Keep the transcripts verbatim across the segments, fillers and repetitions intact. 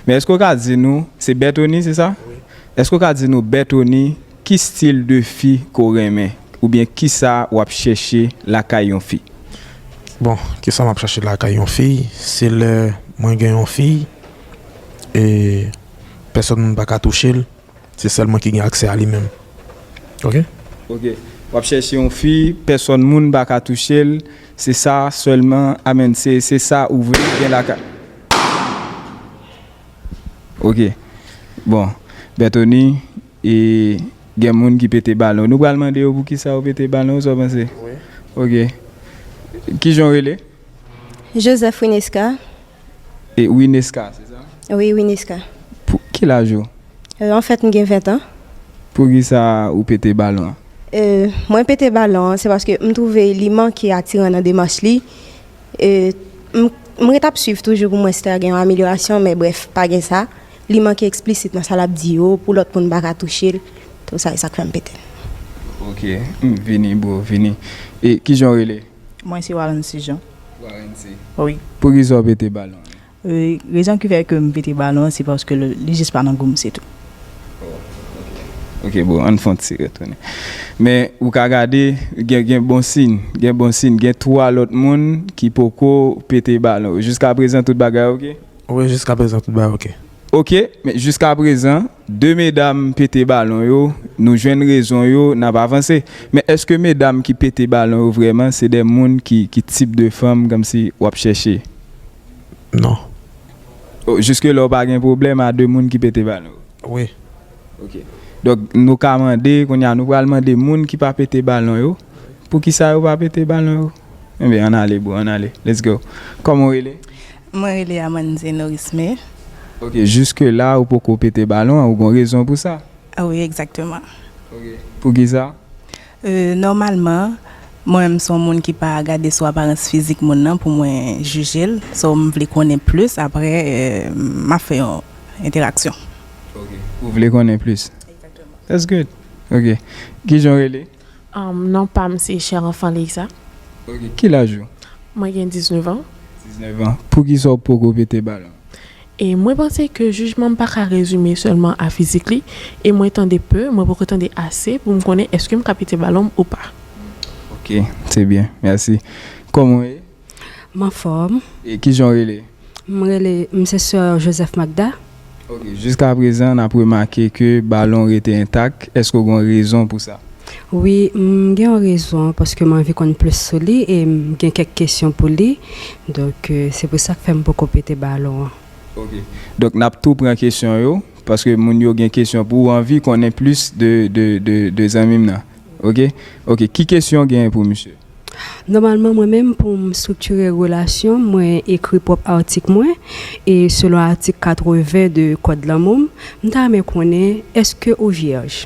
Men èske w ka di nou, se Berthony, se sa? Èske w ka di nou, Berthony, ki stil de fi ke w renmen? Oubyen kisa w ap chèche lakay yon fi? Bon, kisa m ap chache lakay yon fi? Se lè mwen gen yon fi, e pèsòn moun pa ka touche l, se sèl mwen ki gen aksè a li menm. Ok? Ok. W ap chèche yon fi, pèsòn moun pa ka touche l, se sa sèlman, amèn, se, se sa ou vle gen lakay. Ok. Bon, Berthony, e gen moun ki pete balon. Nou pral mande yo poukisa yo pete balon, sa w panse? Wi. Ok. Kijan w rele? Joseph Wineska. E Wineska, se sa? Wi, Wineska. Pou, ki laj ou? Euh, anfèt, m gen ven tan. Poukisa ou pete balon an? Euh, mwen pete balon an, se paske m twouve li manke atiran nan demach li. Euh, m, m ret ap swiv toujou pou mwen si ta gen yon amelyorasyon, men brèf, pa gen sa. Li manke eksplisit nan sa l ap di yo, pou lòt moun pa ka touche l. Tou sa, e sa k fè m pete l. Ok, hmm, vini, bro, vini. E kijan w rele? Mwen se Warency Jean. Warency. Wi. Poukisa w pete balon an? Euh, rezon ki fè ke m pete balon an, se paske l, li jis pa nan gou m, se tou. Ok, bon, ann fè yon ti retounen. Men, ou ka gade, gen, gen bon siy, gen bon siy, gen twa lòt moun ki poko pete balon. Jiska prezan, tout bagay ok? Wi, jiska prezan, tout bagay ok. Ok, men jiska prezan, de medam pete balon yo, nou jwenn rezon yo, n ap avanse. Men èske medam ki pete balon yo vrèman, se de moun ki, ki tip de fanm kòmsi w ap chèche? Non. Oh, jiske la, w pa gen pwoblèm a de moun ki pete balon yo? Wi. Ok. Donk, nou ka mande, kounye a, nou pral mande moun ki pa pete balon yo, poukisa yo pa pete balon yo? Enben, ann ale, bro, ann ale. Let's go. Kòman w rele? Mwen rele Amanze Norisme. Ok, jiske la, ou poko pete balon an, ou gon rezon pou sa? Ah wi, egzakteman. Ok. Poukisa? Euh, nòmalman, mwen menm se yon moun ki pa gade sou aparans fizik moun nan pou mwen jije l. So, m vle konnen plis, apre, euh, m ap fè yon entèraksyon. Ok. Ou vle konnen plis? Egzakteman. That's good. Ok. Kijan w rele? Um, non pa m se Cher Enfant Leisa. Ok. Ki laj ou? Mwen gen diznèf an. Diznèf an. Poukisa w poko pete balon? E mwen panse ke jijman m pa ka rezime sèlman a fizik li, e mwen tande pe, mwen poko tande ase pou m konnen èske m ka pete balon m ou pa. Ok, se byen, mèsi. Kòman w ye? M anfòm. E kijan w rele? M rele, m se sè Joseph Magda. Ok, jiska prezan, n ap remake ke balon rete entak. Èske w gon rezon pou sa? Wi, m gen yon rezon, paske m anvi konn plis sou li, e m gen kèk kesyon pou li. Donk, euh, se pou sa k fè m poko pete balon an. Ok. Donk, n ap tou pran kesyon yo, paske moun yo gen kesyon pou ou, anvi konnen plis de, de, de, de zanmi m nan. Ok? Ok, ki kesyon w genyen pou misye? Nòmalman, mwen menm, pou m estriktire relasyon m, mwen ekri pwòp atik mwen, e selon atik katreven de Kòd Lanmou m, m ta renmen konnen, èske ou vyèj?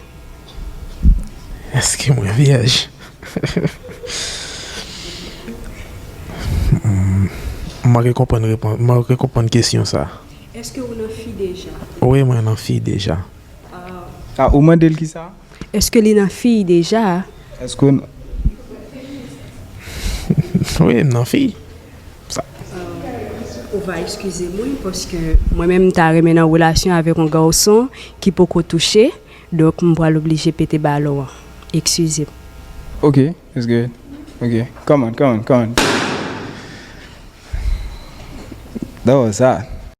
Èske mwen vyèj? Hmm, m manke konprann repons, m manke konprann kesyon sa. Èske ou nan fi deja? Wi, mwen nan fi deja. Ah, ou mande l kisa? Èske li nan fi deja? Èske w... Wi, m nan fi. Sa. Ou va eskize mwen, paske mwen menm, m ta renmen nan relasyon avèk yon gason ki poko touche, donk m pral oblije pete balon an. Eskize m. Ok, it's good. Ok, come on, come on, come on. That was hot.